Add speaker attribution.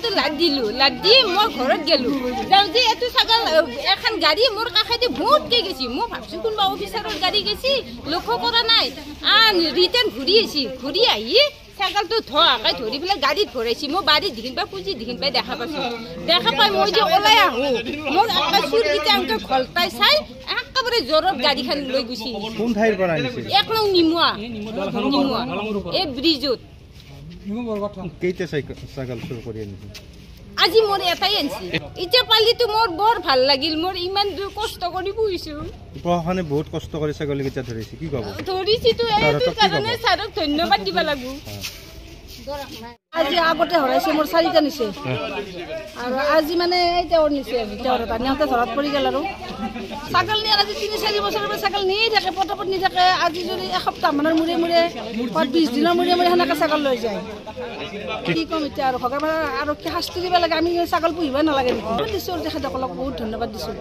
Speaker 1: ছাগলটো লাদ দিলোঁ, লাদ দি মই ঘৰত গ'লোঁ। যাওঁতে এইটো ছাগল এখন গাড়ী মোৰ কাষেদি ভোটকৈ গৈছে। মই ভাবছোঁ কোনোবা অফিচাৰৰ গাড়ী গৈছে, লক্ষ্য কৰা নাই। ৰিটাৰ্ণ ঘূৰি আহিছে, ঘূৰি আহি ছাগলটো ধোৱাকৈ ধৰি পেলাই গাড়ীত ভৰাইছে। মই বাৰীত দেখিন পাই, পুঁজিত দেখিন পাই দেখা পাইছোঁ। দেখা পাই মই যে ওলাই আহোঁ, মোক একে চুৰকেইটা এনেকৈ ঘলটাই চাই একেবাৰে জোৰত গাড়ীখন লৈ গুচি।
Speaker 2: কোন ঠাইৰ পৰা আনিছিল?
Speaker 1: এক নং নিমুৱা, নিমুৱা এই ব্ৰিজত।
Speaker 2: কেইটা ছাগল চুৰ কৰি আনিছিল?
Speaker 1: আজি মোৰ এটাই আনিছে। এতিয়া পালিতো মোৰ বৰ ভাল লাগিল। মোৰ ইমান দূৰ কষ্ট কৰি পুহিছোঁ।
Speaker 2: প্ৰশাসনে বহুত কষ্ট কৰি ছাগলীকেইটা ধৰিছে, কি ক'ব?
Speaker 1: ধৰিছেতো, এইটো কাৰণে ছাৰক ধন্যবাদ দিব লাগিব।
Speaker 3: আজি আগতে হৰাইছে, মোৰ 4টা নিছে, আৰু আজি মানে এই তেওঁৰ নিছে, আজি তেওঁৰ এটা নিওঁতে ধৰাত পৰি গ'ল। আৰু ছাগল নিয়াৰ আজি 3-4 বছৰৰ পৰা ছাগল নিয়ে থাকে, পটাপট নি থাকে। আজি যদি এসপ্তাহমানৰ মূৰে মূৰে, 20 দিনৰ মূৰে মূৰে সেনেকৈ ছাগল লৈ যায়। কি ক'ম এতিয়া? আৰু ভগৱান আৰক্ষী শাস্তি দিব লাগে। আমি ছাগল পুহিবই নালাগে নেকি? দিছোঁ তেখেতসকলক বহুত ধন্যবাদ দিছোঁ।